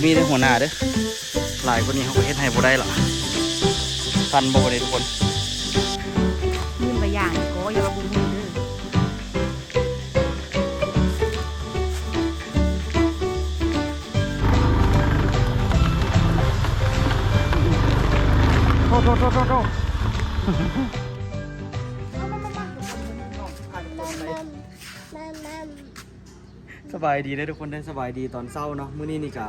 ມີແຕ່ຫົວໜ້າເດີ້ ຫຼາຍກວ່ານີ້ເຮົາກໍເຮັດໃຫ້ບໍ່ໄດ້ລະ. ທັນບໍ່ບັດນີ້ທຸກຄົນ? ມີບາງຢ່າງກໍຢ່າວ່າບໍ່ມີເດີ້. ໂທດ ໂທດ ໂທດ ໂທດ. ສະບາຍດີເດີທຸກຄົນເດີ ສະບາຍດີຕອນເຊົ້າເນາະ. ມື້ນີ້ນີ້ກະ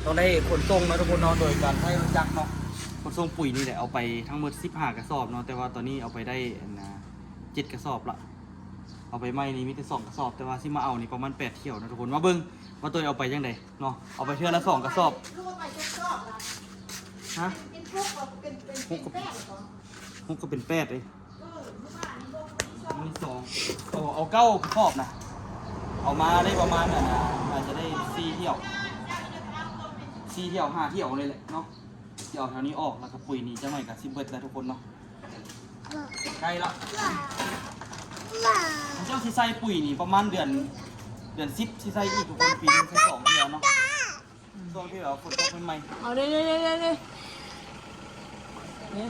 ຕ້ອງໄດ້ຂົນສົ່ງເນາະທຸກຄົນເນາະ ໂດຍການໃຊ້ລົດຈັກເນາະ ຂົນສົ່ງປຸຍນີ້ແຫຼະ. ເອົາໄປທັງໝົດສິບຫ້າກະສອບເນາະ ແຕ່ວ່າຕອນນີ້ເອົາໄປໄດ້ອັນນາເຈັດກະສອບລະ ເອົາໄປໃໝ່ນີ້ມີແຕ່ສອງກະສອບ ແຕ່ວ່າຊິມາເອົານີ້ປະມານແປດຖ້ຽວເນາະທຸກຄົນ. ມາເບິ່ງວ່າໂຕເອົາໄປຈັ່ງໃດເນາະ ເອົາໄປເທື່ອລະສອງກະສອບ. ຮະ? ຫົກກະເປັນແປດເດ້. ມີສອງ ເອົາ ເອົາເກົ້າກະສອບນະ ເອົາມາໄດ້ປະມານ ອັນນາ ອາດຈະໄດ້ສີ່ຖ້ຽວ ສີ່ຖ້ຽວຫ້າຖ້ຽວນີ້ແຫຼະເນາະ. ຊິເອົາແຖວນີ້ອອກ ແລ້ວກະປຸຍນີ້ຈັກໜ້ອຍກະຊິເບິດແລ້ວທຸກຄົນເນາະ ໃກ້ລະ. ເຈົ້າຊິໃສ່ປຸຍນີ້ປະມານເດືອນ ເດືອນສິບຊິໃສ່ອີກທຸກຄົນ ປີໜຶ່ງໃສ່ສອງເທື່ອເນາະ. ຊ່ວງທີ່ແບບວ່າຝົນຕົກໃໝ່ໆ ເອົາເດ້ ເດ້ ເດ້ ເດ້ ເດ້ ນີ້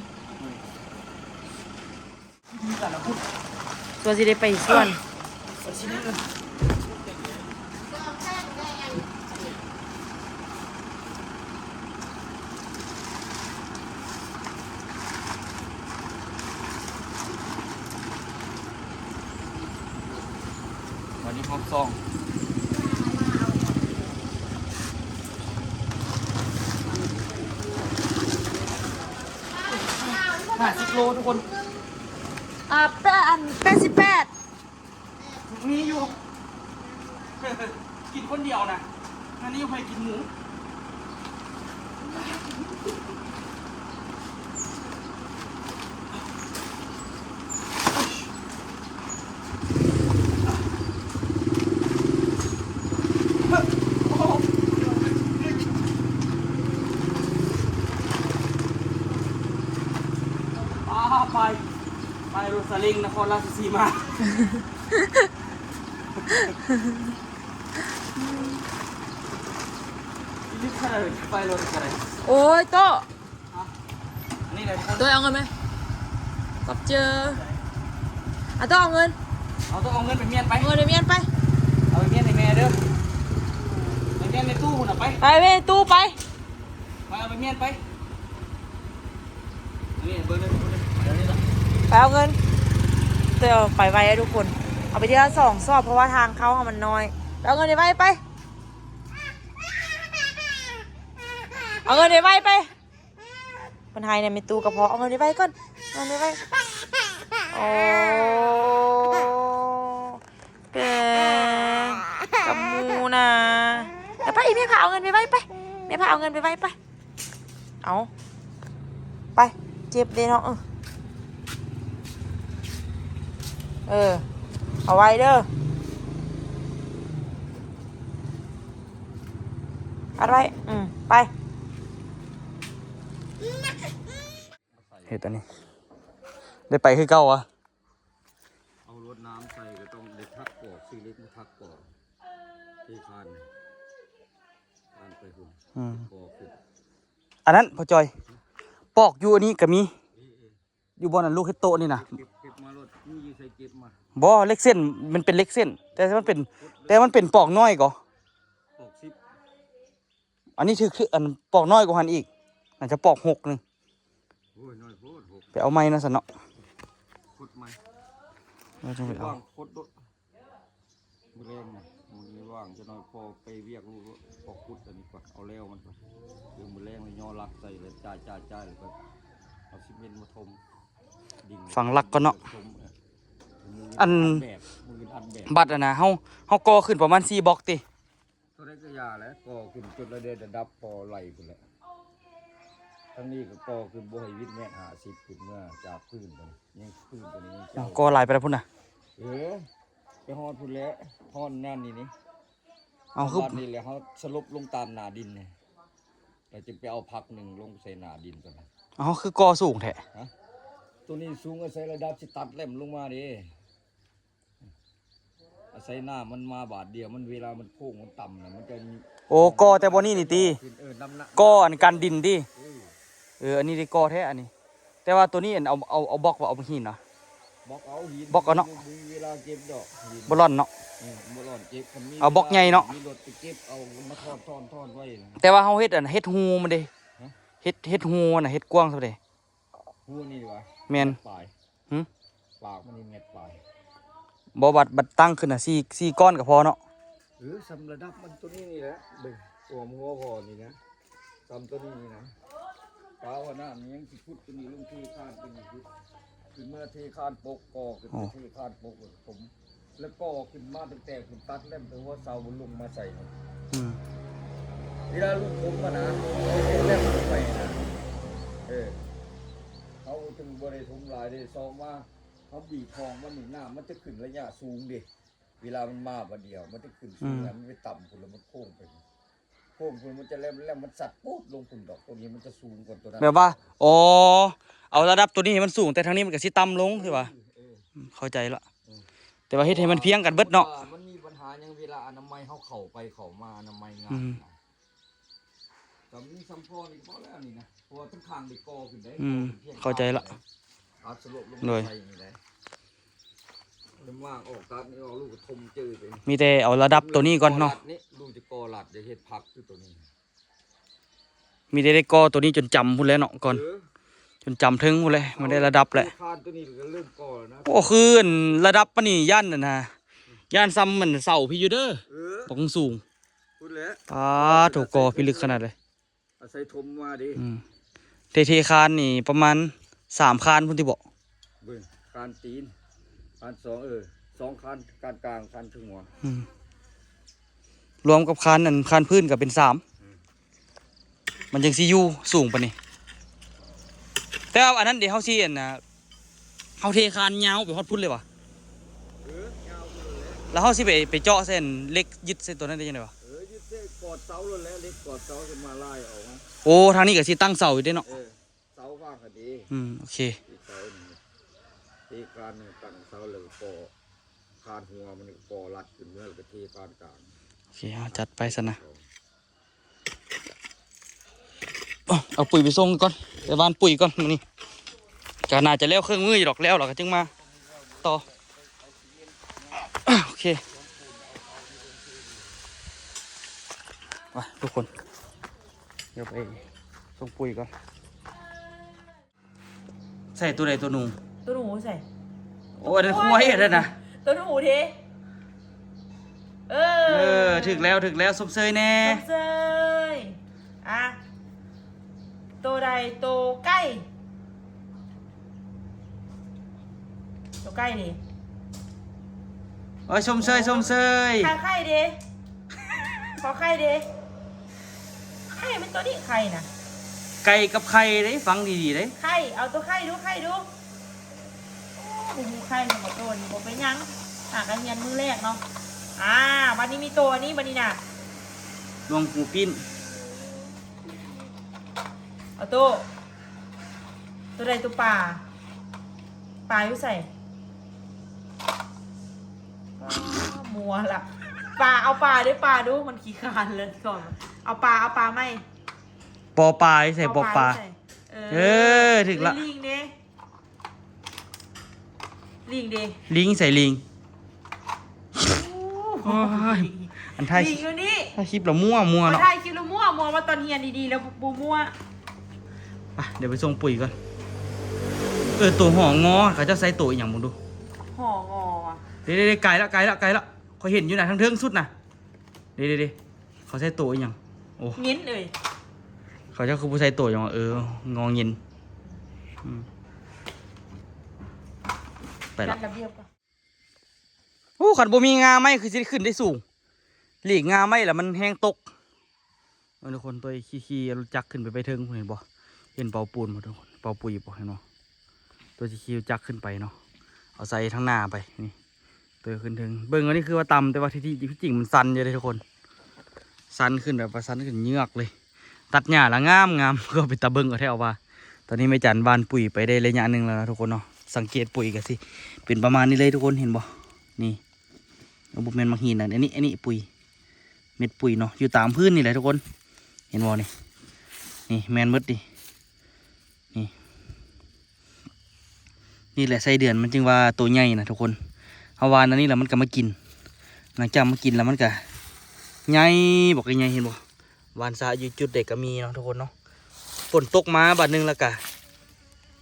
ຕົວະຊິໄດ້ໄປສວນ. ວັນນີ້ຮອບສອງ ຫ້າສິບໂລທຸກຄົນ. ອ່າ ແປດ ອັນ ແປດສິບແປດ ມີຢູ່ ກິນຄົນດຽວນະ ອັນນີ້ໃຜກິນໝູ. ປາ ໄປ ໄປລົດສະລິງນະຄອນລາຊະສີມາ. ໄປລົດກະໄດ້ ໂອ້ຍ ໂຕະ ຮະ ອັນນີ້ແຫຼະ ໂຕະ ເອົາເງິນໄປ ຂອບໃຈ. ອາ ໂຕະ ເອົາເງິນ ເອົາ ໂຕະ ເອົາເງິນໄປມ້ຽນໄປ ເອົາເງິນໄປມ້ຽນໄປ ເອົາໄປມ້ຽນໃຫ້ແມ່ເດີ້ ໄປມ້ຽນໃນຕູ້ພຸ້ນນະ ໄປ ໄປໄວ້ໃນຕູ້ໄປ. ໄປເອົາໄປມ້ຽນໄປ ນີ້ເບິ່ງເດີ ໄປເອົາເງິນ ແຕ່ໄປໄວເດີທຸກຄົນ ເອົາໄປເທື່ອລະສອງສອບ ເພາະວ່າທາງເຂົ້າເຮົາມັນນ້ອຍ. ໄປເອົາເງິນໄວໆ ໄປ ເອົາເງິນໄວໆ ໄປ. ເພິ່ນໃຫ້ແດ່ ແມ່ຕູ້ກະເພາະ ເອົາເງິນໄວໆກ່ອນ ເອົາເງິນໄວໆ. ໂອ້ ແປງກັບໝູນະ ໄປ ອີ່ແມ່ພາເອົາເງິນໄວໆ ໄປ ແມ່ພາເອົາເງິນໄວໆ ໄປ. ເອົາ ໄປ ເຈັບເດ້ເນາະ ເອີ ເອີ ເອົາໄວ້ເດີ ເອົາໄວ້ ອືມ ໄປ. ເຮັດອັນນີ້ ໄດ້ໄປຄືເກົ່າຫວາ? ເອົາລົດນ້ຳໃສ່ກະຕ້ອງໄດ້ຖັກປອກ ຊື້ເຫຼັກມາຖັກປອກ ເທຄານ ຄານໄປພຸ້ນ ອືມ ປອກຂຶ້ນ. ອັນນັ້ນພໍ່ຈ່ອຍ ປອກຢູ່ອັນນີ້ກະມີ ເອີ ເອີ ຢູ່ບ່ອນອັນລູກເຮັດໂຕະນີ້ນະ ເກັບ ເກັບມາໂລດ ມີຢູ່ໃສເກັບມາ. ບໍ່ ເຫຼັກເສັ້ນ ມັນເປັນເຫຼັກເສັ້ນ ແຕ່ມັນເປັນ ແຕ່ມັນເປັນປອກນ້ອຍກໍ ປອກສິບ. ອັນນີ້ຖືກ ອັນປອກນ້ອຍກວ່າຫັ້ນອີກ ໜ້າຈະປອກຫົກໜຶ່ງ. ໂອ້ຍ ນ້ອຍໂພດ ຫົກ ໄປເອົາໃໝ່ເນາະຊັ້ນເນາະ ຄົດໃໝ່ ເຮົາຈັ່ງໄປເອົາ ວ່າງຄົດໂດດ. ມື້ແລງນະ ມື້ນີ້ວ່າງຈັກໜ້ອຍ ພໍໄປວຽກລູກ ພໍຂຸດອັນນີ້ກ່ອນ ເອົາແລ້ວມັນກ່ອນ ຄືມື້ແລງນີ້ຍໍຫຼັກໃສ່ແລ້ວ ຈ່າຍ ຈ່າຍ ຈ່າຍ ແລ້ວກໍເອົາຊີເມັນມາຖົມດິນ ຝັງຫຼັກກ່ອນເນາະ ຖົມ ເອີ ມື້ອື່ນ ອັນ ອັດແບບ ມື້ອື່ນອັດແບບ ບັດອັນນະ ເຮົາ ເຮົາກໍ່ຂຶ້ນປະມານສີ່ບລັອກຕິ. ເທົ່າໃດກະຢ່າແຫຼະ ກໍ່ຂຶ້ນຈົນລະໄດ້ລະດັບພໍໄຫຼພຸ້ນແຫຼະ ທາງນີ້ກະກໍ່ຂຶ້ນບໍ່ໃຫ້ວິດແມັດຫ້າສິບຂຶ້ນເມືອຈາກພື້ນຕົວນີ້ ຍັງພື້ນຕົວນີ້ຍັງເຈົ້າ ກໍ່ຫຼາຍໄປແລ້ວພຸ້ນນະ ເອີ ໄປຮອດພຸ້ນແຫຼະ ຮອດນັ້ນນີ້ນີ້ ເອົາ ຄືບາດນີ້ແຫຼະ ເຮົາສະຫຼົບລົງຕາມໜ້າດິນນີ້ ແລ້ວຈຶ່ງໄປເອົາພັກໜຶ່ງລົງໃສ່ໜ້າດິນຕົວນັ້ນ. ເອົາ ຄືກໍ່ສູງແທ້ ຮະ ຕົວນີ້ສູງອາໄສລະດັບຊິຕັດແຫຼມລົງມາເດ້. ອາໄສນ້ຳມັນມາບາດດຽວ ມັນເວລາມັນໂຄ້ງມັນຕ່ຳນະ ມັນຈະ ໂອ້ ກໍ່ແຕ່ບ່ອນນີ້ນີ້ຕິ? ຂຶ້ນ ເອີ ນ້ຳໜັກ ກໍ່ອັນກັນດິນຕິ? ເອີ ເອີ ອັນນີ້ໄດ້ກໍ່ແທ້ອັນນີ້ ແຕ່ວ່າໂຕນີ້ອັນເອົາ ເອົາ ເອົາບລັອກບໍ່ ເອົາຫີນນະ? ບລັອກເອົາຫີນ ບລັອກເອົາເນາະ ບໍ່ມີເວລາເກັບດອກຫີນ ບໍ່ລ່ອນເນາະ? ເອີ ບໍ່ລ່ອນເກັບ ຄັນມີ ເອົາບລັອກໃຫຍ່ເນາະ ເວລາມີລົດໄປເກັບເອົາມາທ້ອນໆໄວ້ນະ. ແຕ່ວ່າເຮົາເຮັດອັນ ເຮັດຮູມັນເດ້ ຮະ? ເຮັດ ເຮັດຮູຫັ້ນນະ ເຮັດກວ້າງສ່ຳໃດ? ຮູນີ້ຫວາ? ແມ່ນ ປາຍ ຫຶ? ປາກມັນນີ້ແມັດປາຍ ບໍ່ ບັດ ບັດຕັ້ງຂຶ້ນນະ ສີ່ ສີ່ກ້ອນກໍພໍເນາະ. ເອີ ສ່ຳລະດັບມັນໂຕນີ້ນີ້ແຫຼະ ເບິ່ງ ຕົວຫົວພໍນີ້ນະ ສ່ຳໂຕນີ້ນີ້ນະ ປາວະນະ ມັນຍັງຊິຂຸດໂຕນີ້ລົງ ເທຄານໂຕນີ້ຂຶ້ນ ຂຶ້ນມາເທຄານປົກ ກໍ່ຂຶ້ນ ໂອ້ ເທຄານປົກ ແລ້ວກໍຖົມ ແລ້ວກໍຂຶ້ນມາຕັ້ງແຕ່ຂຶ້ນ ຕັດແລ້ມແຕ່ຫົວເສົາລົງມາໃສ່ ອືມ ເວລາລົງຖົມມານະ ເຮັດແລ້ມລົງໄປນະ ເອີ ເຮົາຈຶ່ງບໍ່ໄດ້ຖົມຫຼາຍເດ້ ສອງມາ ເຮົາບີບຮ່ອງມັນນີ້ ນ້ຳມັນຈະຂຶ້ນໄລຍະສູງເດ້ ເວລາມັນມາບາດດຽວ ມັນຈະຂຶ້ນສູງ ອືມ ແລ້ວມັນໄປຕ່ຳພຸ້ນ ແລ້ວມັນໂຄ້ງໄປ ໂຄ້ງພຸ້ນ ມັນຈະແລ່ນ ແລ້ວມັນຊັດປູດລົງພຸ້ນດອກ ໂຕນີ້ມັນຈະສູງກວ່າໂຕນັ້ນ ແບບວ່າ ອໍ ເອົາລະດັບໂຕນີ້ໃຫ້ມັນສູງ ແຕ່ທາງນີ້ມັນກໍຊິຕ່ຳລົງ ຄືວ່າ ເອີ ເອີ ອືມ ເຂົ້າໃຈລະ ເອີ ແຕ່ວ່າເຮັດໃຫ້ມັນພຽງກັນເບິດເນາະ ເພາະວ່າມັນມີບັນຫາຫຍັງ ເວລາອະນາໄມເຮົາເຂົ້າໄປເຂົ້າມາ ອະນາໄມງາມ ອືມ ນະ ສ່ຳນີ້ສ່ຳພໍນີ້ກໍພໍແລ້ວນີ້ນະ ເພາະວ່າທັງຂ້າງໄດ້ກໍ່ຂຶ້ນໄດ໋ ອືມ ເຂົ້າໃຈລະ ຕັດສະໂລບລົງ ໂດຍ ໃສ່ນີ້ໄດ໋ ເລີ່ມວາງອອກ ຕັດນີ້ອອກ ລູກກໍຖົມເຈີໄປ ມີແຕ່ເອົາລະດັບໂຕນີ້ກ່ອນເນາະ ລູກຈະກໍ່ລັດ ຢາກເຮັດຜັກຄືໂຕນີ້ ມີແຕ່ໄດ້ກໍ່ໂຕນີ້ຈົນຈຳພຸ້ນແຫຼະເນາະ ກ່ອນ ເອີ ຈົນຈຳເທິງພຸ້ນແຫຼະ ມັນໄດ້ລະດັບແຫຼະ ຄານໂຕນີ້ກໍເລີ່ມກໍ່ແລ້ວນະ ໂອ້ ຄືອັນລະດັບປານນີ້ ຢ້ານນັ້ນນະ ຢ້ານສ່ຳມັນເສົາພີ້ຢູ່ເດີ ເອີ ບັກສູງ ພຸ້ນແຫຼະ ປາໂທ້ ກໍ່ພິລຶກຂະໜາດເລີຍ ອາໄສຖົມມາເດ້ ອືມ ເທ ເທຄານນີ້ປະມານສາມຄານພຸ້ນຕິເບາະ ເບິ່ງຄານຕີນ ຄານສອງ ເອີ ສອງຄານ ຄານກາງ ຄານເທິງຫົວ ອືມ ລວມກັບຄານອັນ ຄານພື້ນກໍເປັນສາມ ອືມ ມັນຈັ່ງຊິຢູ່ສູງປານນີ້ ແຕ່ວ່າອັນນັ້ນເດ ເຮົາຊິອັນນ່າ ເຮົາເທຄານຍາວໄປຮອດພຸ້ນເລີຍຫວາ? ເອີ ຍາວພຸ້ນແຫຼະ ແລ້ວເຮົາຊິໄປ ໄປເຈາະໃສ່ເຫຼັກຍຶດໃສ່ຕົວນັ້ນໄດ້ຈັ່ງໃດຫວາ? ເອີ ຍຶດໃສ່ກອດເສົາໂລດແຫຼະ ເຫຼັກກອດເສົາຈະມາລາຍອອກມາ ໂອ້ ທາງນີ້ກໍຊິຕັ້ງເສົາຢູ່ເດ້ເນາະ ເອີ ເສົາວາງຫັ້ນເດ ອືມ ໂອເຄ ເສົານີ້ ເທຄານຕັ້ງເສົາ ແລ້ວກໍກໍ່ຄານຫົວມັນ ກໍກໍ່ລັດຂຶ້ນເມືອ ແລ້ວກໍເທຄານກາງ ໂອເຄ ເຮົາຈັດໄປຊັ້ນນະ. ເອົາ ເອົາປຸ໋ຍໄປສົ່ງກ່ອນ ໄປຫວ່ານປຸ໋ຍກ່ອນມື້ນີ້ ກໍໜ້າຈະແລ້ວເຄິ່ງມື້ຢູ່ດອກ ແລ້ວລະກໍຈຶ່ງມາຕໍ່ ໂອເຄ ໄປທຸກຄົນ ດຽວໄປສົ່ງປຸ໋ຍກ່ອນ. ໃສ່ໂຕໃດໂຕໜູ? ໂຕໜູໃສ່ ໂອ້ ອັນນັ້ນຄວາຍອັນນັ້ນນະ ໂຕໜູເດ້ ເອີ ເອີ ຖືກແລ້ວ ຖືກແລ້ວ ຊົມເຊີຍແດ່ ຊົມເຊີຍ ອ່ະ ໂຕໃດ ໂຕໄກ່ ໂຕໄກ່ນີ້ ໂອ້ຍ ຊົມເຊີຍ ຊົມເຊີຍ ຂາໄຂ່ເດ້ ຂໍໄຂ່ເດ້ ໄຂ່ມັນໂຕນີ້ ໄຂ່ນະ ໄກ່ກັບໄຂ່ເດ້ ຟັງດີໆເດ້ ໄຂ່ ເອົາໂຕໄຂ່ດູ ໄຂ່ດູ ໂອ້ ບໍ່ຮູ້ໄຂ່ ບໍ່ໂຕນີ້ ບໍ່ເປັນຫຍັງ ຫາກະຮຽນມື້ແລກເນາະ ອ່າ ບັດນີ້ມີໂຕອັນນີ້ ບັດນີ້ນະ ຫຼວງປູປີ້ນ ເອົາໂຕ ໂຕໃດໂຕປາ? ປາຢູ່ໃສ? ອ້າ ມົວລະ ປາ ເອົາປາເດີ້ ປາດູ ມັນຂີ້ຄ້ານເລີຍກ່ອນ ເອົາປາ ເອົາປາໃໝ່ ປໍປາຢູ່ໃສ? ປໍປາ ເອີ ເອີ ຖືກລະ ລີງເດ້ ລີງເດ້ ລີງໃສລີງ? ໂອ້ຍ ອັນຖ່າຍ ລີງຢູ່ນີ້ ຖ່າຍຄລິບລະມົວໆເນາະ ຖ່າຍຄລິບລະມົວໆ ວ່າຕອນຮຽນດີໆແລ້ວບໍ່ມົວ ໄປ ດຽວໄປສົ່ງປຸ໋ຍກ່ອນ ເອີ ໂຕຫໍງໍ ເຂົາເຈົ້າໃຊ້ໂຕອີ່ຫຍັງເບິ່ງດູ ຫໍງໍຫວາ ເດ້ໆໆ ໃກ້ລະ ໃກ້ລະ ໃກ້ລະ ຂ້ອຍເຫັນຢູ່ນະ ທາງເທິງສຸດນະ ເດ້ໆໆ ເຂົາໃຊ້ໂຕອີ່ຫຍັງ? ໂອ້ ເງິນເອີຍ ເຂົາເຈົ້າຄືບໍ່ໃຊ້ໂຕຫຍັງວະ? ເອີ ງໍເງິນ ອືມ ໄປລະ ຈັດລະບຽບກ່ອນ ໂອ້ ຄັນບໍ່ມີງ່າໄມ້ຄືຊິໄດ້ຂຶ້ນໄດ້ສູງ ຫຼີກງ່າໄມ້ລະມັນແຮງຕົກ ເອີ ທຸກຄົນ ໂຕຂີ່ໆລົດຈັກຂຶ້ນໄປ ໄປເທິງພຸ້ນ ເຫັນບໍ່? ເຫັນເປົາປູນບໍ່ ທຸກຄົນ? ເປົາປຸ໋ຍບໍ່ ເຫັນບໍ່? ໂຕຊິຂີ່ລົດຈັກຂຶ້ນໄປເນາະ ເອົາໃສ່ທາງໜ້າໄປ ນີ້ ໂຕຂຶ້ນເທິງ ເບິ່ງອັນນີ້ຄືວ່າຕ່ຳ ແຕ່ວ່າທີ່ ທີ່ ທີ່ຈິງມັນຊັນຢູ່ເດ້ທຸກຄົນ ຊັນຂຶ້ນແບບວ່າຊັນຂຶ້ນເຍືອກເລີຍ ຕັດຫຍ້າລະງາມໆ ກໍເປັນຕາເບິ່ງເອົາແທ້ເອົາວ່າ ຕອນນີ້ແມ່ຈັນຫວ່ານປຸ໋ຍໄປໄດ້ໄລຍະໜຶ່ງແລ້ວນະທຸກຄົນເນາະ ສັງເກດປຸ໋ຍກໍຊິເປັນປະມານນີ້ເລີຍທຸກຄົນ ເຫັນບໍ່? ນີ້ ບໍ່ແມ່ນໝາກຫີນນະ ອັນນີ້ ອັນນີ້ປຸ໋ຍ ເມັດປຸ໋ຍເນາະ ຢູ່ຕາມພື້ນນີ້ແຫຼະທຸກຄົນ ເຫັນບໍ່ນີ້ ນີ້ແມ່ນໝົດນີ້ ນີ້ ນີ້ແຫຼະໄສ້ເດືອນມັນຈຶ່ງວ່າໂຕໃຫຍ່ນະທຸກຄົນ ເຮົາຫວ່ານອັນນີ້ແລ້ວມັນກໍມາກິນ ຫຼັງຈາກມາກິນແລ້ວມັນກໍໃຫຍ່ ບັກໃຫຍ່ ເຫັນບໍ່? ຫວ່ານສະຢູ່ຈຸດໃດກໍມີເນາະທຸກຄົນເນາະ ຝົນຕົກມາບາດໜຶ່ງແລ້ວກໍ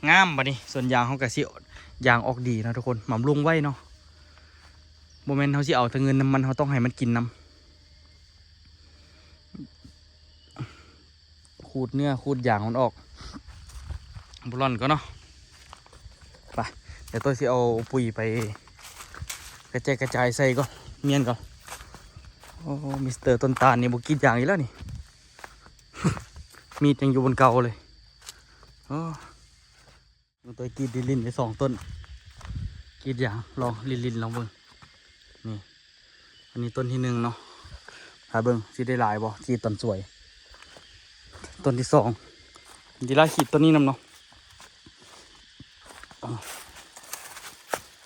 ງາມ ບາດນີ້ສວນຢາງເຮົາກໍຊິຢາງອອກດີເນາະທຸກຄົນ ບຳລຸງໄວ້ເນາະ ບໍ່ແມ່ນເຮົາຊິເອົາແຕ່ເງິນນຳມັນ ເຮົາຕ້ອງໃຫ້ມັນກິນນຳ ຂູດເນື້ອຂູດຢາງມັນອອກ ບໍ່ລ່ອນກ່ອນເນາະ ໄປ ດຽວໂຕ້ຊິເອົາປຸ໋ຍໄປກະແຈກກະຈາຍໃສ່ກ່ອນ ມ້ຽນກ່ອນ ໂອ້ ມິສເຕີຕົ້ນຕານນີ້ບໍ່ກຣີດຢາງອີກແລ້ວນີ້ ມີດຍັງຢູ່ບ່ອນເກົ່າເລີຍ ໂອ້ ເບິ່ງໂຕ້ກຣີດລິນໆໄດ້ສອງຕົ້ນ ກຣີດຢາງ ລອງລິນໆລອງເບິ່ງ ນີ້ ອັນນີ້ຕົ້ນທີໜຶ່ງເນາະ ຖ້າເບິ່ງຊິໄດ້ຫຼາຍບໍ່ ກຣີດຕອນສວຍ ຕົ້ນທີສອງ ຊິໄດ້ກຣີດຕົ້ນນີ້ນຳເນາະ ອາ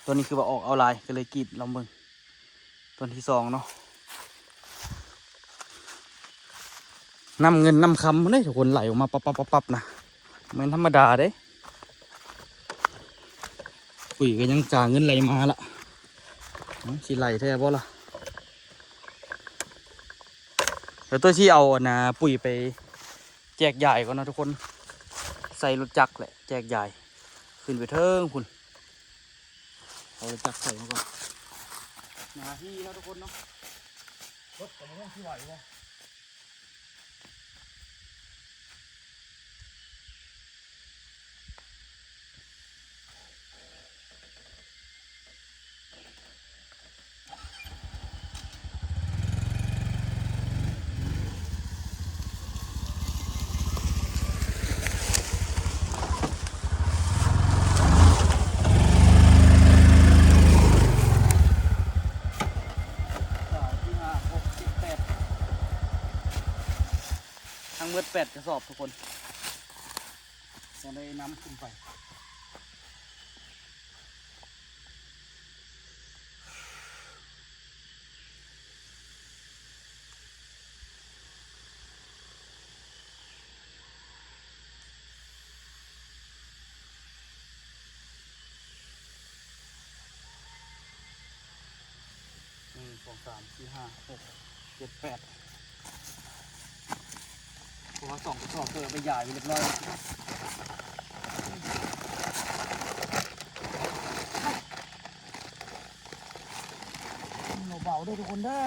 ຕົ້ນນີ້ຄືວ່າອອກເອົາຫຼາຍ ກໍເລີຍກຣີດລອງເບິ່ງ ຕົ້ນທີສອງເນາະ ນ້ຳເງິນນ້ຳຄຳເດ້ທຸກຄົນ ໄຫຼອອກມາປັບໆໆໆນະ ບໍ່ແມ່ນທຳມະດາເດ້ ປຸ໋ຍກໍຍັງຈາເງິນໄຫຼມາລະ ເອົ້າ ຊິໄຫຼແທ້ບໍ່ລະ ແລ້ວໂຕ້ຊິເອົາອັນນ່າປຸ໋ຍໄປແຈກຢາຍກ່ອນເນາະທຸກຄົນ ໃສ່ລົດຈັກແຫຼະແຈກຢາຍ ຂຶ້ນໄປເທິງພຸ້ນ ເອົາລົດຈັກໃສ່ມາກ່ອນ ໜ້າທີ່ເນາະທຸກຄົນເນາະ ລົດກໍບໍ່ຮູ້ຊິໄຫວບໍ່. ສາມ ສີ່ ຫ້າ ຫົກ ເຈັດ ແປດ ທັງໝົດແປດກະສອບທຸກຄົນ ຕ້ອງໄດ້ນຳຂຶ້ນໄປ ໜຶ່ງ ສອງ ສາມ ສີ່ ຫ້າ ຫົກ ເຈັດ ແປດ ເພາະວ່າສອງກະສອບເພິ່ນເອົາໄປຢາຍໄວ້ຮຽບຮ້ອຍແລ້ວ ເບົາໆເດີທຸກຄົນເດີ.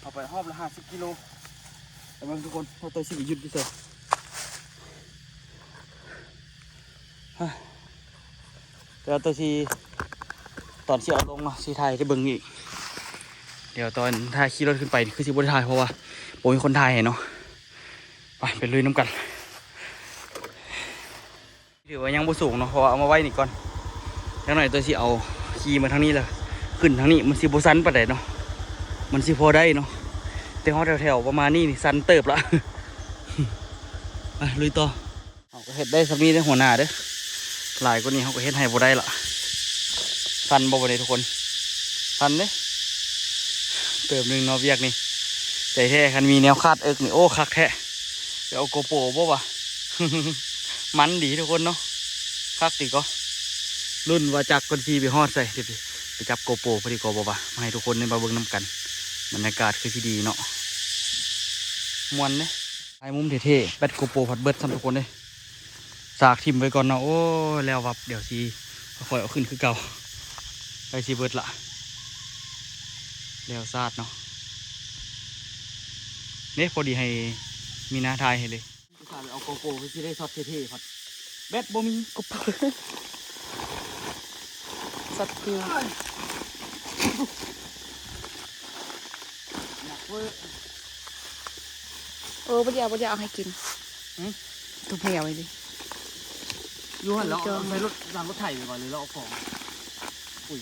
ເອົາໄປຮອບລະຫ້າສິບກິໂລ ໄປເບິ່ງທຸກຄົນ ວ່າໂຕຊິໄປຢຸດຢູ່ໃສ ດຽວໂຕຊິ ຕອນຊິເອົາລົງເນາະ ຊິຖ່າຍໃຫ້ເບິ່ງອີກ ດຽວຕອນຖ້າຂີ່ລົດຂຶ້ນໄປນີ້ຄືຊິບໍ່ໄດ້ຖ່າຍ ເພາະວ່າບໍ່ມີຄົນຖ່າຍໃຫ້ເນາະ ໄປ ໄປລຸຍນຳກັນ. ຖືວ່າຍັງບໍ່ສູງເນາະ ເພາະວ່າເອົາມາໄວ້ນີ້ກ່ອນ ຈັກໜ້ອຍໂຕຊິເອົາຂີ່ມາທາງນີ້ລະ ຂຶ້ນທາງນີ້ມັນຊິບໍ່ຊັນປານໃດເນາະ ມັນຊິພໍໄດ້ເນາະ ແຕ່ຮອດແຖວໆປະມານນີ້ນີ້ຊັນເຕີບລະ ໄປລຸຍຕໍ່. ເຮົາກໍເຮັດໄດ້ສ່ຳນີ້ເດີຫົວໜ້າເດີ ຫຼາຍກວ່ານີ້ເຮົາກໍເຮັດໃຫ້ບໍ່ໄດ້ລະ ສັ່ນບໍ່ບັດນີ້ທຸກຄົນ ສັ່ນເດ້ ເຕີບໜຶ່ງເນາະວຽກນີ້ ໃຈແທ້ຄັນມີແນວຄາດເອິກນີ້ ໂອ້ ຄັກແທ້ ໄປເອົາໂກໂປບໍ່ວະ ມັນດີທຸກຄົນເນາະ ຄັກດີກໍ ລຸ້ນວ່າຈັກເພິ່ນຊິໄປຮອດໃສ ໄປຈັບໂກໂປພໍດີກໍບໍ່ວະ ມາໃຫ້ທຸກຄົນໄດ້ມາເບິ່ງນຳກັນ ບັນຍາກາດຄືຊິດີເນາະ ມ່ວນເດ້. ຖ່າຍມຸມເທ່ໆ ແບັດໂກໂປພັດເບິດຊ້ຳທຸກຄົນເດ້ ສາກຖິ້ມໄວ້ກ່ອນເນາະ ໂອ້ຍ ແລ້ວວັບ ດຽວຊິຄ່ອຍເອົາຂຶ້ນຄືເກົ່າ ໃກ້ຊິເບິດລະ ແລ້ວຊາດເນາະ ເດ້ ພໍດີໃຫ້ມີນາຖ່າຍໃຫ້ເລີຍ ອຸດສ່າໄປເອົາໂກໂປເພື່ອຊິໄດ້ຊັອດເທ່ໆ ພັດແບັດບໍ່ມີ ໂກໂປ ຊັອດຢູ່. ໂອ້ ບໍ່ໄດ້ເອົາ ບໍ່ໄດ້ເອົາໃຫ້ກິນ ຫຶ ທຸກແນວເລີຍ ຢູ່ຫັ້ນແລ້ວເອົາໃສ່ລົດ ຫຼັງລົດໄຖໄປກ່ອນ ຫຼືເຮົາເອົາຂອງ ອຸ້ຍ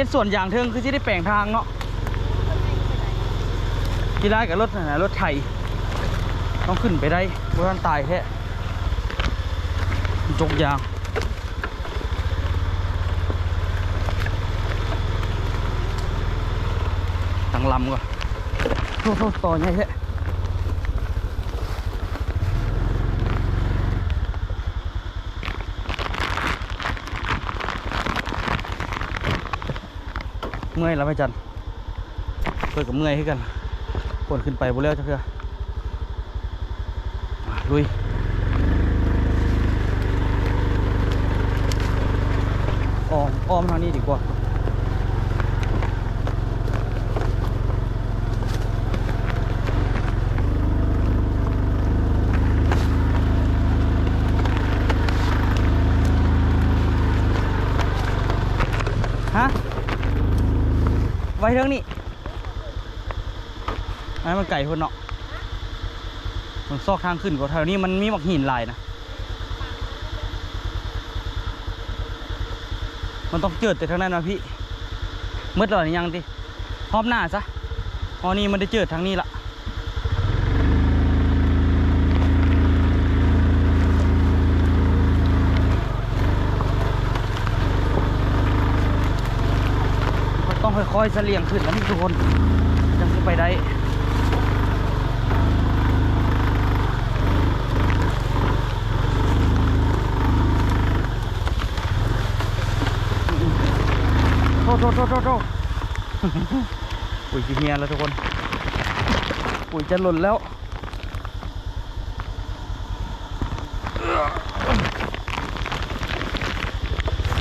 ເຮັດສວນຢາງເທິງຄືຊິໄດ້ແປງທາງເນາະ. ຂີ້ລ້າຍກັບລົດຫັ້ນນະ ລົດໄຖ ຕ້ອງຂຶ້ນໄປໄດ້ ບໍ່ທັນຕາຍແທ້. ຈົກຢາງ ຕັ້ງລຳກ່ອນ. ໂອ້ໂຫ ຕໍ່ໃຫຍ່ແທ້. ເມື່ອຍລະພະຈັນ ຂ້ອຍກໍເມື່ອຍຄືກັນ ຄົນຂຶ້ນໄປບໍ່ແລ້ວຈັກເທື່ອ. ອາ ລຸຍ ອ້ອມ ອ້ອມທາງນີ້ດີກວ່າ. ຮະ ໄວ້ເທິງນີ້ ອັນນັ້ນມັນໄກພຸ້ນເນາະ. ມັນຊອກທາງຂຶ້ນ ກໍແຖວນີ້ມັນມີໝາກຫີນຫຼາຍນະ. ມັນຕ້ອງເຈີດແຕ່ທາງນັ້ນມາພີ້. ໝົດແລ້ວ ຍັງຕິ ຮອບໜ້າຊະ. ຮອບນີ້ມັນໄດ້ເຈີດທາງນີ້ລະ. ຕ້ອງຄ່ອຍໆສະຫຼຽງຂຶ້ນນະທຸກຄົນ ຈັ່ງຊິໄປໄດ້. ໂທ ໂທ ໂທ ໂທ ໂທ ປຸ໋ຍຊິເຫຍແລ້ວທຸກຄົນ ປຸ໋ຍຈະຫຼົ່ນແລ້ວ.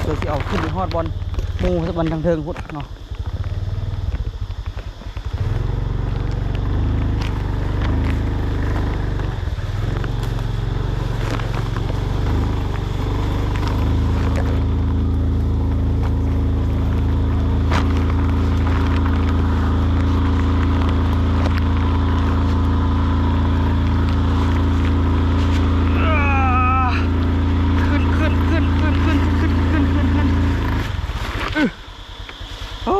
ເພື່ອຊິເອົາຂຶ້ນໄປຮອດບ່ອນໝູ່ ບ່ອນທາງເທິງພຸ້ນເນາະ. ໂອ້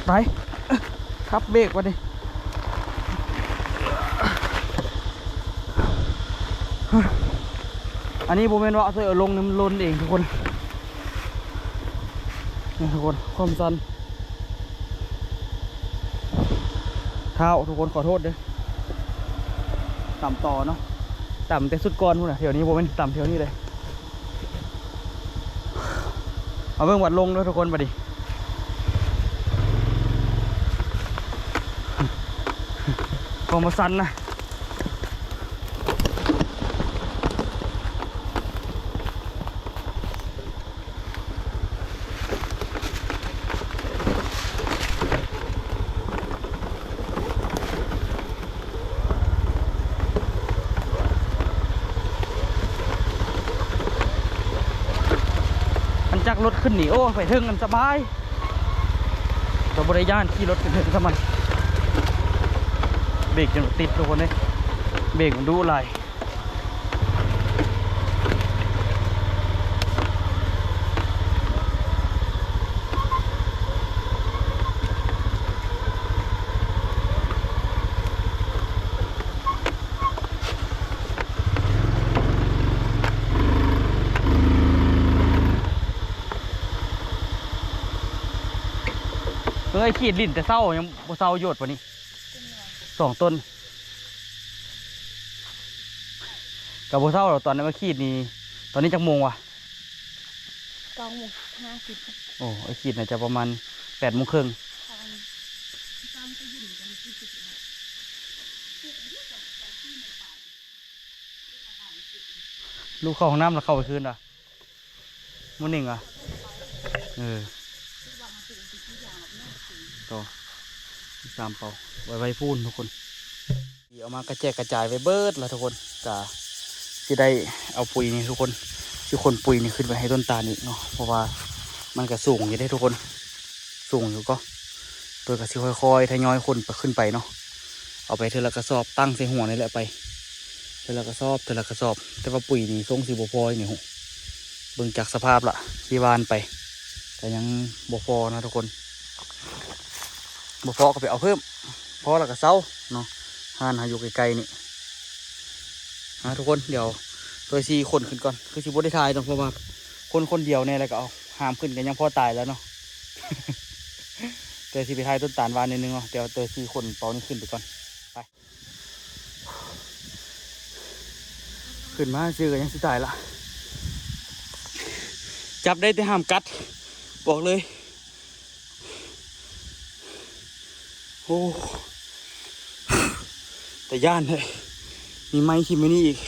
ຕາຍ ທັບເບກບັດນີ້. ອັນນີ້ບໍ່ແມ່ນວ່າເອົາລົງນຳລົນເອງທຸກຄົນ ນີ້ທຸກຄົນ ຄວາມຊັນເທົ້າທຸກຄົນ ຂໍໂທດເດີ້. ຕຳຕໍ່ເນາະ ຕຳແຕ່ຊຸດກ່ອນພຸ້ນນະ ແຖວນີ້ບໍ່ແມ່ນຕຳແຖວນີ້ເດ້. ມາເບິ່ງວັດລົງເດີ້ທຸກຄົນ ບັດນີ້ ຄວາມວ່າຊັນນະ. ຄັນຈັກລົດຂຶ້ນນີ້ ໂອ້ ໄປເທິງນັ້ນສະບາຍ ກໍບໍ່ໄດ້ຢ້ານຂີ່ລົດຂຶ້ນເທິງສ່ຳມັນ. ເບກຈົນຕິດທຸກຄົນເອີຍ ເບກມັນດຸຫຼາຍ. ເອີຍ ຂີດຫຼິ້ນແຕ່ເຊົ້າ ຍັງບໍ່ເຊົາໂຍດປານນີ້ ສອງຕົ້ນ. ກໍບໍ່ເຊົາດອກ ຕອນນັ້ນມາຂີດນີ້ ຕອນນີ້ຈັກໂມງວະ? ເກົ້າໂມງຫ້າສິບ. ໂອ້ ໄອ້ຂີດໜ້າຈະປະມານແປດໂມງເຄິ່ງ. ລູກເຂົ້າຫ້ອງນ້ຳແລ້ວເຂົ້າໄປຄືນວະ? ມື້ໜຶ່ງວະ? ເອີ ໂຕ ສາມເປົາ ໄວ້ ໄວ້ພຸ້ນທຸກຄົນ. ເອົາມາກະແຈກກະຈາຍໄວ້ເບິດລະທຸກຄົນ ກະຊິໄດ້ເອົາປຸ໋ຍນີ້ທຸກຄົນ ຊິຂົນປຸ໋ຍນີ້ຂຶ້ນໄປໃຫ້ຕົ້ນຕານອີກເນາະ ເພາະວ່າມັນກະສູງຢູ່ເດ້ທຸກຄົນ ສູງຢູ່ກໍ ເພິ່ນກະຊິຄ່ອຍໆທະຍອຍຂົນໄປ ຂຶ້ນໄປເນາະ ເອົາໄປເທື່ອລະກະສອບ ຕັ້ງໃສ່ຫົວນີ້ແຫຼະໄປ ເທື່ອລະກະສອບ ເທື່ອລະກະສອບ ແຕ່ວ່າປຸ໋ຍນີ້ຊົງຊິບໍ່ພໍນີ້ ເບິ່ງຈາກສະພາບລະ ທີ່ຫວ່ານໄປ ກໍຍັງບໍ່ພໍນະທຸກຄົນ ບໍ່ພໍກໍໄປເອົາເພີ່ມ ພໍແລ້ວກໍເຊົາເນາະ. ຮ້ານເຮົາຢູ່ໃກ້ໆນີ້ນະທຸກຄົນ. ດຽວໂຕຊິຂົນຂຶ້ນກ່ອນ ຄືຊິບໍ່ໄດ້ຖ່າຍດອກ ເພາະວ່າຄົນຄົນດຽວແດ່ ແລ້ວກໍເອົາຫາມຂຶ້ນກໍຍັງພໍຕາຍແລ້ວເນາະ. ແຕ່ຊິໄປຖ່າຍຕົ້ນຕານຫວານໜ້ອຍໜຶ່ງເນາະ ແຕ່ວ່າໂຕຊິຂົນເປົານີ້ຂຶ້ນໄປກ່ອນ ໄປ. ຂຶ້ນມາຊື່ກໍຍັງຊິຕາຍລະ ຈັບໄດ້ແຕ່ຫາມກັດ ບອກເລີຍ. ໂອ້ ຕາຢ້ານເລີຍ ມີໄມ້ຖິ້ມມານີ້ອີກ.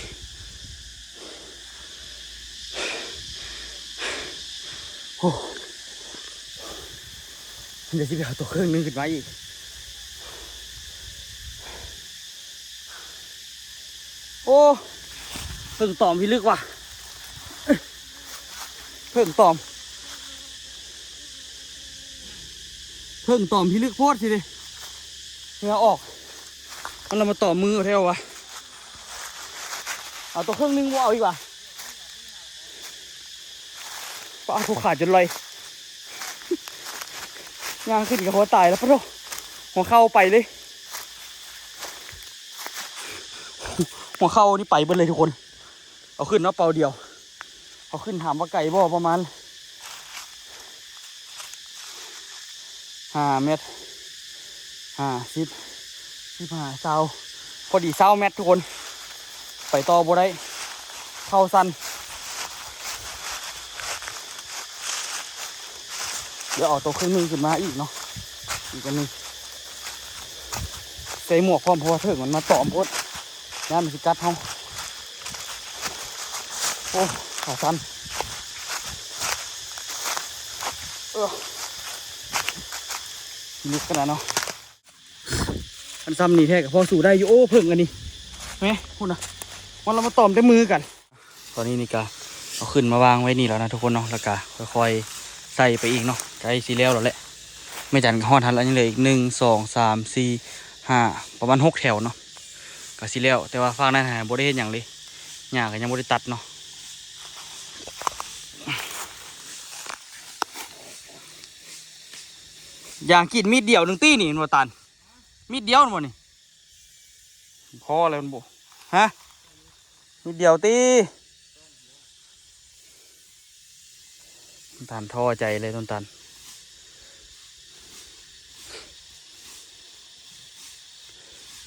ໂອ້ ດຽວຊິໄປເອົາໂຕເຄິ່ງໜຶ່ງຂຶ້ນມາອີກ. ໂອ້ ເຜິ້ງຕອມພິລຶກວ່ະ ເຜິ້ງຕອມ ເຜິ້ງຕອມພິລຶກໂພດຊິເດ ເຫື່ອອອກ ມັນລະມາຕອມມືແທ້ວະ. ເອົາໂຕເຄິ່ງໜຶ່ງບໍ່ເອົາອີກຫວາ. ປາໂທ ຂາຈົນລອຍ ຍ່າງຂຶ້ນກໍຫົວຕາຍແລ້ວ ປາໂທ ຫົວເຂົ່າໄປເລີຍ ຫົວເຂົ່ານີ້ໄປເບິດເລີຍທຸກຄົນ. ເອົາຂຶ້ນເນາະ ເປົາດຽວ ເອົາຂຶ້ນ ຖາມວ່າໄກບໍ່ ປະມານຫ້າແມັດ ຫ້າ ສິບ ສິບຫ້າ ຊາວ ພໍດີຊາວແມັດທຸກຄົນ ໄປຕໍ່ບໍ່ໄດ້ ເຂົ່າສັ່ນ. ດຽວເອົາໂຕເຄິ່ງໜຶ່ງຂຶ້ນມາອີກເນາະ ອີກອັນໜຶ່ງ ໃສ່ໝວກພ້ອມ ເພາະວ່າເຖິກມັນມາຕອມໂພດ ຢ້ານມັນຊິກັດເຮົາ. ໂອ້ ຂາສັ່ນ ເອີ ເລິກຂະໜາດເນາະ. ຄັນຊ່ຳນີ້ແທ້ກໍພໍສູ້ໄດ້ຢູ່. ໂອ້ ເຜິ້ງອັນນີ້ແມະ ພຸ້ນນະ ມັນລະມາຕອມແຕ່ມືກັນ. ຕອນນີ້ນີ້ກະເອົາຂຶ້ນມາວາງໄວ້ນີ້ແລ້ວນະທຸກຄົນເນາະ ແລ້ວກະຄ່ອຍໆໃສ່ໄປອີກເນາະ ໃກ້ຊິແລ້ວແລ້ວແຫຼະ. ແມ່ຈັນກໍຮອດຫັ້ນແລ້ວ ຍັງເຫຼືອອີກ ໜຶ່ງ ສອງ ສາມ ສີ່ ຫ້າ ປະມານຫົກແຖວເນາະ ກະຊິແລ້ວ. ແຕ່ວ່າຟາກນັ້ນຫາບໍ່ໄດ້ເຮັດຫຍັງເລີຍ ຫຍ້າກໍຍັງບໍ່ໄດ້ຕັດເນາະ. ຢາງກີດມີດດຽວໜຶ່ງຕິນີ້ ແມ່ນບໍ່ຕານ? ມີດດຽວແມ່ນບໍ່ນີ້? ພໍແລ້ວບໍ່? ຮະ? ມີດດຽວຕິ? ຕານທໍ້ໃຈເລີຍ ຕົ້ນຕານ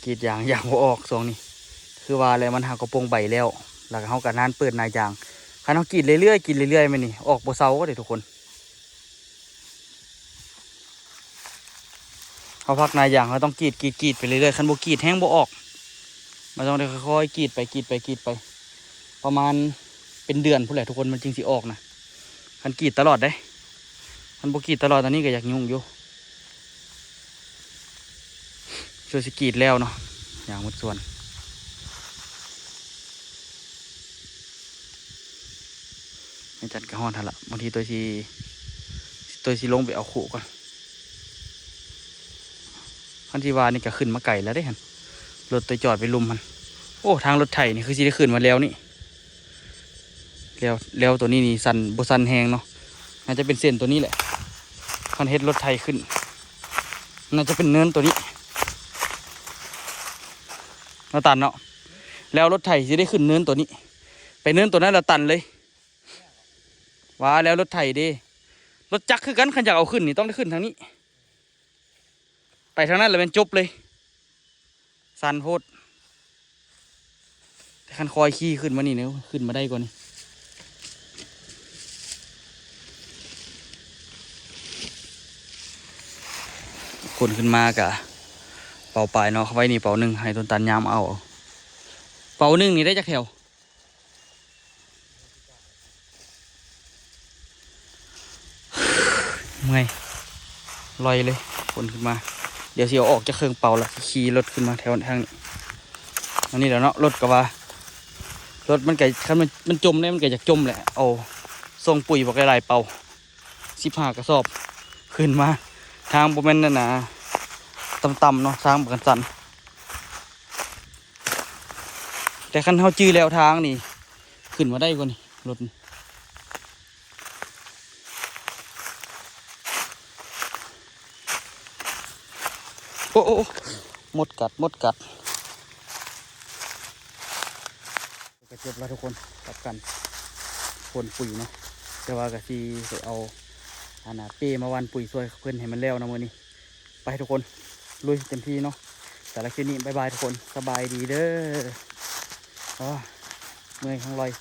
ກຣີດຢາງຢາງບໍ່ອອກຊ່ວງນີ້. ຄືວ່າແຫຼະ ມັນຫາກໍໂປ່ງໃບແລ້ວ ແລ້ວເຮົາກໍນານເປີດໜ້າຢາງ. ຄັນເຮົາກຣີດເລື້ອຍໆ ກຣີດເລື້ອຍໆ ແມ່ນນີ້ ອອກບໍ່ເຊົາເດ້ທຸກຄົນ. ເຮົາພັກໜ້າຢາງ ເຮົາຕ້ອງກຣີດ ກຣີດ ກຣີດໄປເລື້ອຍໆ ຄັນບໍ່ກຣີດແຮງບໍ່ອອກ. ມັນຕ້ອງໄດ້ຄ່ອຍໆ ກຣີດໄປ ກຣີດໄປ ກຣີດໄປ ປະມານເປັນເດືອນພຸ້ນແຫຼະທຸກຄົນ ມັນຈຶ່ງຊິອອກນະ. ຄັນກຣີດຕະຫຼອດເດ້ ຄັນບໍ່ກຣີດຕະຫຼອດ ຕອນນີ້ກໍຢາກຫຍຸ້ງຢູ່. ຊ່ວຍຊິກຣີດແລ້ວເນາະ ຢາງໝົດສວນ. ແມ່ຈັນກໍຮອດຫັ້ນລະ ບາງທີຕົວຊິ ຕົວຊິລົງໄປເອົາຄຸກ່ອນ. ຄັນຊິວ່ານີ້ກໍຂຶ້ນມາໄກແລ້ວເດ້ຫັ້ນ ລົດຕົວຈອດໄປລຸ່ມຫັ້ນ. ໂອ້ ທາງລົດໄຖນີ້ຄືຊິໄດ້ຂຶ້ນມາແລ້ວນີ້ ແລ້ວ ແລ້ວຕົວນີ້ນີ້ສັ່ນ ບໍ່ສັ່ນແຮງເນາະ. ໜ້າຈະເປັນເສັ້ນຕົວນີ້ແຫຼະ ຄັນເຮັດລົດໄຖຂຶ້ນ ໜ້າຈະເປັນເນີນຕົວນີ້ເນາະ ຕັນເນາະ. ແລ້ວລົດໄຖຊິໄດ້ຂຶ້ນເນີນຕົວນີ້ ໄປເນີນຕົວນັ້ນລະຕັນເລີຍ. ວ່າແລ້ວລົດໄຖເດ້ ລົດຈັກຄືກັນ ຄັນຢາກເອົາຂຶ້ນນີ້ຕ້ອງໄດ້ຂຶ້ນທາງນີ້ ໄປທາງນັ້ນລະແມ່ນຈົບເລີຍ. ຊັນໂພດ ແຕ່ຄັນຄ່ອຍຂີ່ຂຶ້ນມານີ້ເນາະ ຂຶ້ນມາໄດ້ກ່ອນນີ້. ຂົນຂຶ້ນມາກະເປົາປາຍເນາະ ເອົາໄວ້ນີ້ເປົາໜຶ່ງ ໃຫ້ຕົ້ນຕານຍາມເອົາ. ເປົາໜຶ່ງນີ້ໄດ້ຈັກແຖວ? ເມື່ອຍ ລອຍເລີຍ ຂົນຂຶ້ນມາ. ດຽວຊິເອົາອອກຈາກເຄິ່ງເປົາລະ ຂີ່ລົດຂຶ້ນມາແຖວທາງນີ້. ອັນນີ້ແຫຼະເນາະ ລົດກໍວ່າ ລົດມັນກໍ ຄັນມັນ ມັນຈົມແລ້ວ ມັນກໍຢາກຈົມແຫຼະ. ເອົາສົ່ງປຸ໋ຍບັກຫຼາຍໆເປົາ ສິບຫ້າກະສອບ ຂຶ້ນມາ. ທາງບໍ່ແມ່ນນັ້ນນະ ຕ່ຳໆເນາະ ທາງມັນກໍສັ້ນ. ແຕ່ຄັນເຮົາຈື່ແລວທາງນີ້ ຂຶ້ນມາໄດ້ກ່ອນນີ້ ລົດນີ້. ໂອ້ ໂອ້ ໂອ້ ມົດກັດ ມົດກັດ. ກໍຈົບແລ້ວທຸກຄົນ ກັບການພົ່ນປຸ໋ຍເນາະ, ແຕ່ວ່າກໍຊິໄປເອົາ ອັນນ່າ ເປ້ມາຫວ່ານປຸ໋ຍຊ່ວຍເພິ່ນໃຫ້ມັນແລ້ວເນາະມື້ນີ້. ໄປທຸກຄົນ ລຸຍເຕັມທີ່ເນາະ. ສຳລັບຄລິບນີ້ ບາຍບາຍທຸກຄົນ ສະບາຍດີເດີ. ໂອ້ ເມື່ອຍທັງລອຍ.